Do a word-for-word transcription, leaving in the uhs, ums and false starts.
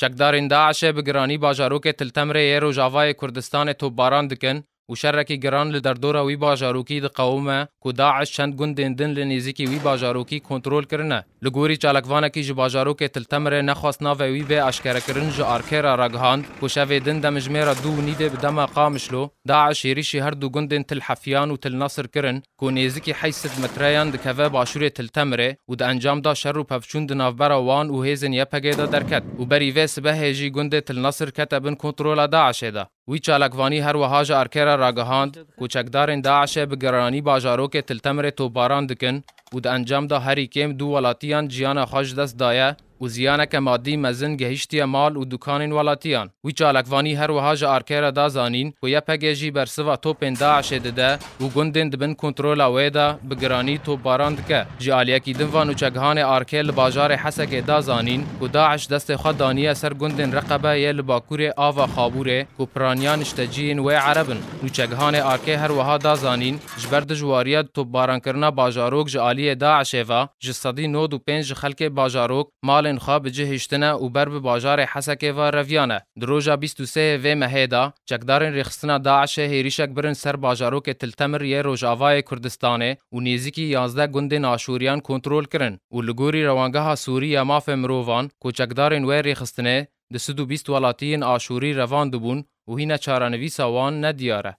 Çekdarên DAIŞ'ê bi giranî bajarokê Til Temirê yê Rojavayê Kurdistanê topbaran dikin û şerekî giran li derdora wî bajarokî diqewime ku DAIŞ çend gundên din li nêzîkî wî bajarokî kontrol kirine. Li gorî çalakvanekî ji bajarokê Til Temirê nexwest navê wî bê aşkerekirin ji ARK'ê re ragihand ku şevê din demjimêra du û nîvê bi dema Qamişlo DAIŞ êrîşî her du gundên Til Hefiyan û Til Nesir kirin ku nêzîkî heyşt sed metreyan dikeve başûrê Til Temirê û di encam de şer û pevçûn di navbera wan û hêzên YPG'ê de derket û berî vê sibehê jî gundê Til Nesir kete bin kontrola DAIŞ'ê de. Wî çalakvanî her wiha ji ARK'ê re ragihand ku çekdarên DAIŞ'ê bi giranî bajarokê Til Temirê topbaran dikin û di encam de herî kêm du welatiyan jiyana xwe ji dest daye û ziyaneke madî mezin gehiştiye mal û dukanên welatiyan. Wî çalakvanî her wiha ji ARK'ê re da zanîn ku YPG jî bersiva topên DAIŞ'ê dide û gundên di bin kontrola wê de bi giranî topbaran dike. Ji aliyekî din ve nûçegihanê ARK'ê li bajarê Hesekê da zanîn ku DAIŞ destê xwe daniye ser gundên Reqebe yê li bakurê ava Xabûrê ku piraniya nişteciyên wê Ereb in. Nûçegihanê ARK'ê her wiha da zanîn, ji ber dijwariya topbarankirina bajarok ji aliyê DAIŞ'ê ve, ji sedî nod û pênc ji xelkê bajarok malên xwe bi cih hiştine û ber bi bajarê Hesekê ve reviyane. Di roja bîst û sê yê vê mehê de, çekdarên rêxistina DAIŞ'ê hêrişek birin ser bajarokê Til Temir yê Rojavayê Kurdistanê û nêzîkî yazdeh gundên Aşûriyan kontrol kirin û li gorî Rewangeha Sûrî ya Mafê Mirovan ku çekdarên wê rêxistinê di sed û bîst welatiyên Aşûrî revandibûn û hîna çarenivîsa wan nediyar e.